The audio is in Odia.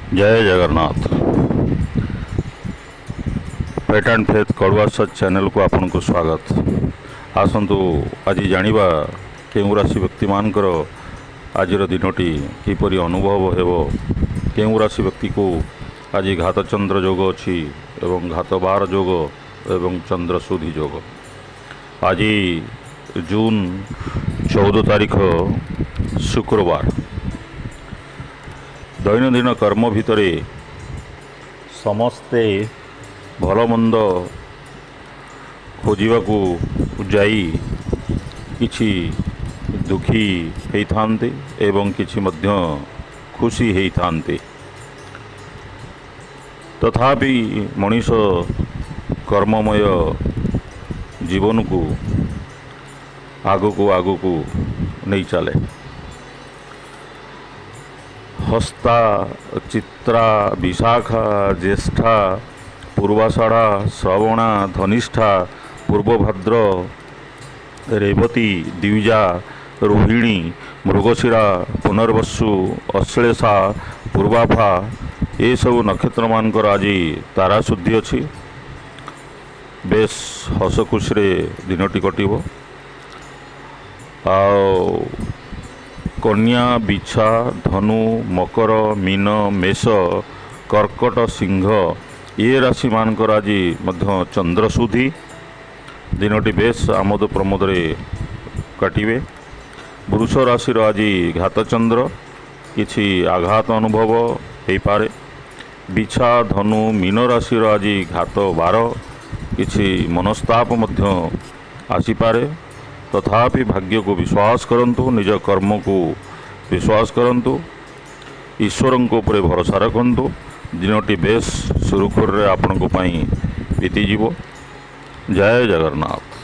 ଜୟ ଜଗନ୍ନାଥ। ଫେଟ୍ ଆଣ୍ଡ ଫେଥ୍ କଡ଼ୁଆ ସଚ୍ ଚ୍ୟାନେଲକୁ ଆପଣଙ୍କୁ ସ୍ୱାଗତ। ଆସନ୍ତୁ ଆଜି ଜାଣିବା କେଉଁ ରାଶି ବ୍ୟକ୍ତିମାନଙ୍କର ଆଜିର ଦିନଟି କିପରି ଅନୁଭବ ହେବ, କେଉଁ ରାଶି ବ୍ୟକ୍ତିକୁ ଆଜି ଘାତଚନ୍ଦ୍ର ଯୋଗ ଅଛି ଏବଂ ଘାତବାର ଯୋଗ ଏବଂ ଚନ୍ଦ୍ରଶୁଦ୍ଧି ଯୋଗ। ଆଜି ଜୁନ୍ 14 ତାରିଖ ଶୁକ୍ରବାର। ଦୈନନ୍ଦିନ କର୍ମ ଭିତରେ ସମସ୍ତେ ଭଲମନ୍ଦ ଖୋଜିବାକୁ ଯାଇ କିଛି ଦୁଃଖୀ ହେଇଥାନ୍ତି ଏବଂ କିଛି ମଧ୍ୟ ଖୁସି ହେଇଥାନ୍ତି। ତଥାପି ମଣିଷ କର୍ମମୟ ଜୀବନକୁ ଆଗକୁ ଆଗକୁ ନେଇ ଚାଲେ। ହସ୍ତା, ଚିତ୍ରା, ବିଶାଖା, ଜ୍ୟେଷ୍ଠା, ପୂର୍ବାଷାଢ଼ା, ଶ୍ରବଣା, ଧନିଷ୍ଠା, ପୂର୍ବଭାଦ୍ର, ରେବତୀ, ଦ୍ୱିଜା, ରୋହିଣୀ, ମୃଗଶିରା, ପୁନର୍ବସୁ, ଅଶ୍ଳେଷା, ପୂର୍ବାଫା ଏସବୁ ନକ୍ଷତ୍ରମାନଙ୍କର ଆଜି ତାରା ଶୁଦ୍ଧି ଅଛି। ବେଶ ହସ ଖୁସିରେ ଦିନଟି କଟିବ। ଆଉ କନ୍ୟା, ବିଛା, ଧନୁ, ମକର, ମୀନ, ମେଷ, କର୍କଟ, ସିଂହ ଏ ରାଶିମାନଙ୍କର ଆଜି ମଧ୍ୟ ଚନ୍ଦ୍ରଶୁଦ୍ଧି। ଦିନଟି ବେଶ ଆମୋଦ ପ୍ରମୋଦରେ କାଟିବେ। ବୃଷ ରାଶିର ଆଜି ଘାତଚନ୍ଦ୍ର, କିଛି ଆଘାତ ଅନୁଭବ ହେଇପାରେ। ବିଛା, ଧନୁ, ମୀନ ରାଶିର ଆଜି ଘାତ ବାର, କିଛି ମନସ୍ତାପ ମଧ୍ୟ ଆସିପାରେ। ତଥାପି ଭାଗ୍ୟକୁ ବିଶ୍ୱାସ କରନ୍ତୁ, ନିଜ କର୍ମକୁ ବିଶ୍ୱାସ କରନ୍ତୁ, ଈଶ୍ୱରଙ୍କ ଉପରେ ଭରସା ରଖନ୍ତୁ। ଦିନଟି ବେଶ ସୁରୁଖୁରୁରେ ଆପଣଙ୍କ ପାଇଁ ବିତିଯିବ। ଜୟ ଜଗନ୍ନାଥ।